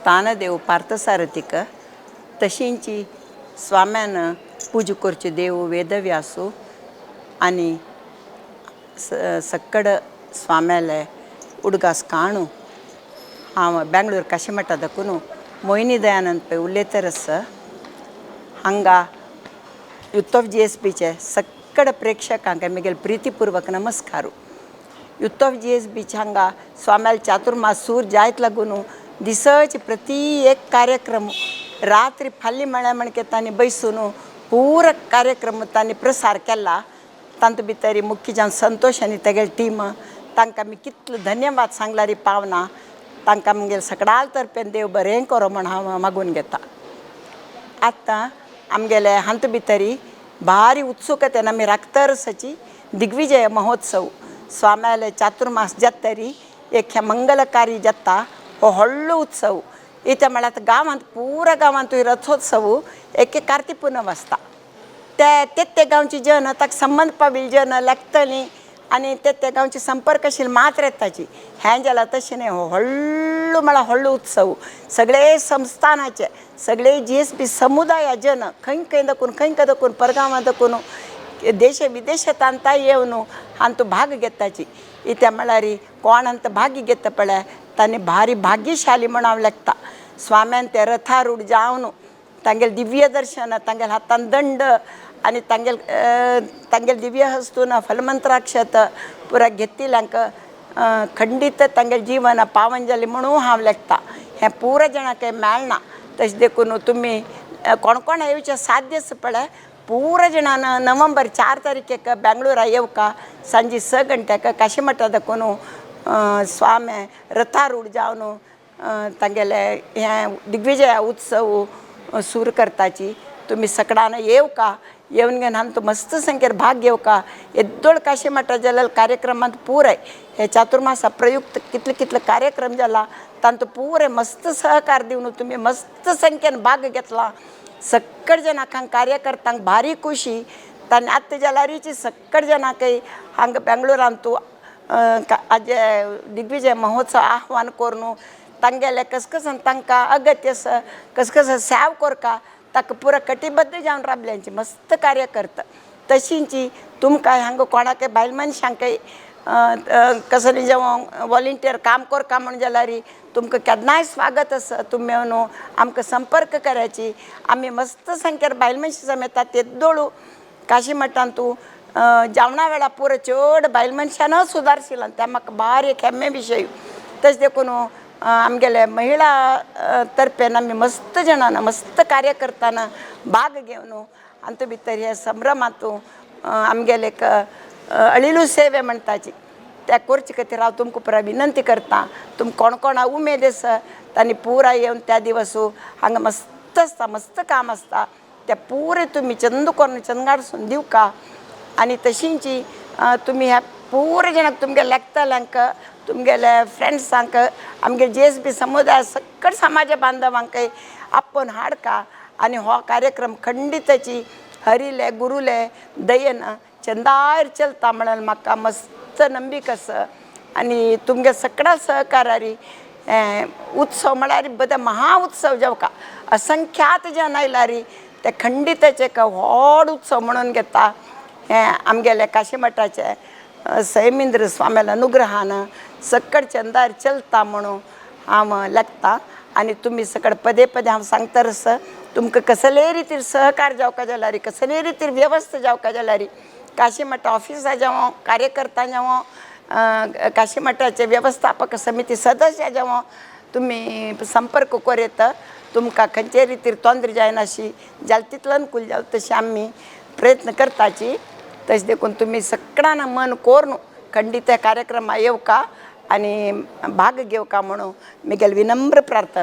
स्थानदेव पार्थसारथीक, तशींची स्वाम्यान पुजा करचे देव वेदव्यासू आनी सक्कड स्वाम्याले उडगास काणू. हांव बेंगळूर काशीमठा दाखून मोहिनी दयानंद पै उलयतरस. हांगा यूथ ऑफ जीएसबीचे सक्कड प्रेक्षकांक मिगेल प्रितीपूर्वक नमस्कार. यूथ ऑफ जीएसबीचे हांगा स्वाम्याल चातुर्मास सूर जायत लागून दिसाचे प्रति एक कार्यक्रम रात्री फाल्ली म्हळ्या म्हणके तांणी बैसून पूरा कार्यक्रम तांणी प्रसार केला. तांतू भितर मुख्य जावन संतोश आनी तेगेले टीम, तांकां आमी कितलो धन्यवाद सांगल्यार पावना. तांकां आमगेले सगळ्या तर्फेन देव बरें करो म्हण हांव मागून घेता. आतां आमगेले हांत भितरी भारी उत्सुकतेन आमी राखतरसाची दिग्विजय महोत्सव, स्वाम्याले चातुर्मास जातरी एक मंगलकारी जाता हो व्हडलो उत्सव. इथे म्हळ्यार आतां गांवांत पुरा गांवांत रथोत्सव एक एक कार्ती पुनव आसता. ते ते गांवची जन ताका संबंद पाविल्ली जन लागतली आनी ते ते गांवची संपर्कशील मात्र येताची. हें जाल्यार तशें न्हय, हो व्हडलो म्हळ्यार व्हडलो उत्सव सगळे संस्थानाचे सगळे जीएसबी समुदाया जन खंय खंय दाखून खंय खंय दाखून परगांवां दाखून देश विदेशांत येवन हांतू भाग घेताची. इत्या म्हळ्यार कोण हांत भाग घेता पळय तांणी भारी भाग्यशाली म्हण हांव लेखता. स्वाम्यान ते रथारूढ जावन तांगेले दिव्य दर्शन, तांगेले हातान दंड आनी तांगेले तांगेले दिव्य हस्तून फलमंत्राक्षत पुरा घेतिल्ल्यांक खंडीत तांगेलें जीवन पावन जालें म्हणून हांव लेखता. हें पुरा जाणांक मेळना. तशें देखून तुमी कोण कोण येवचें साध्य आसा पळय पुरा जाणान नोव्हेंबर 4 तारखेक बेंगळुरा येवका सांजे 6 गंट्याक काशीमठा दाखोवन स्वामी रथारूढ जावन तांगेले हें दिग्विजया उत्सव सुरू करताची. तुमी सगळ्यान येवका, येवन घेवन हांतू मस्त संख्येर भाग घेवका. येद्दोळ काशीमठा जाल्यार कार्यक्रमांत पुराय हे चातुर्मासा प्रयुक्त कितले कितले कार्यक्रम जाला तांतू पुराय मस्त सहकार दिवन तुमी मस्त संख्येन भाग घेतला. सक्कड जाणांक कार्यकर्त्यांक भारी खुशी तांणी आतां जाल्यारीची सक्कड जाणांकय हांगा बेंगळुरांतू आजे दिग्विजय महोत्सव आह्वान करून तांगेले कसकसन तांकां अगत्य आसा कसकस सेव करका ताका पुरा कटिबद्ध जावन राबल्यांची मस्त कार्य करता. तशींची तुमकां हांगा कोणाकय बायल मनशांकय कसलें जेवण वॉलंटियर काम करका म्हण जाल्यार तुमकां केन्नाय स्वागत आसा. तुमी येवन आमकां संपर्क करायची. आमी मस्त संख्येर बायल मनशां जमेतात तेद्दोळू काशीमठांतू जेवणा वेळा पुरो चड बायल मनशानच सुदारशिल त्या म्हाका भारी एक हेम्मे विशय. तशें देखून आमगेले महिला तर्फेन आमी मस्त जाणां मस्त कार्य करतना भाग घेवन हातूंत भितर हे संभ्रमांतू आमगेले एक अळिलू सेवे म्हणटाची त्या करचे खातीर हांव तुमकां पुराय विनंती करता. तुम कोण कोणा उमेद आसा तांणी पुराय येवन त्या दिवस हांगा मस्त आसता मस्त काम आसता त्या पुराय तुमी चंद करून चंदगाडसून दिवका. आनी तशींची तुमी ह्या पुराय जाणांक तुमगे लेखतल्यांक तुमगेले फ्रेंड्सांक आमगे जीएसबी समुदाय सकट समाज बांधवांकय आपोवन हाडका आनी हो कार्यक्रम खंडिताची हरिले गुरुले दयेन चंदार चलता म्हणून म्हाका मस्त नंबिक आसा. आनी तुमगे सगळ्या सहकारारी उत्सव म्हळ्यार बरें महा उत्सव जावका असंख्यात जन आयलारी ते खंडिताचे एक व्हड उत्सव म्हणून घेता. हें आमगेले काशीमठाचे सैमिंद्र स्वाम्याल्या अनुग्रहान सकड चंदार चलता म्हणून हांव लेखता. आनी तुमी सकड पदे पदे हांव सांगता तुमकां कसलेय रितीर सहकार जावका जाल्यार कसलेय रितीर व्यवस्था जावका जाल्यार काशीमठ ऑफिसा जावं कार्यकर्ता जावं काशीमठाचे व्यवस्थापक समिती सदस्य जावं तुमी संपर्क करूं तुमकां खंयचे रितीर तोंदर जायनाशी जाल्यार तितलो अनुकूल जावं तशें आमी प्रयत्न करताची. तशें देखून तुमी सगळ्यांना मन करून खंडीत कार्यक्रमा येवका आनी भाग घेवका म्हणून म्हगेली विनम्र प्रार्थना.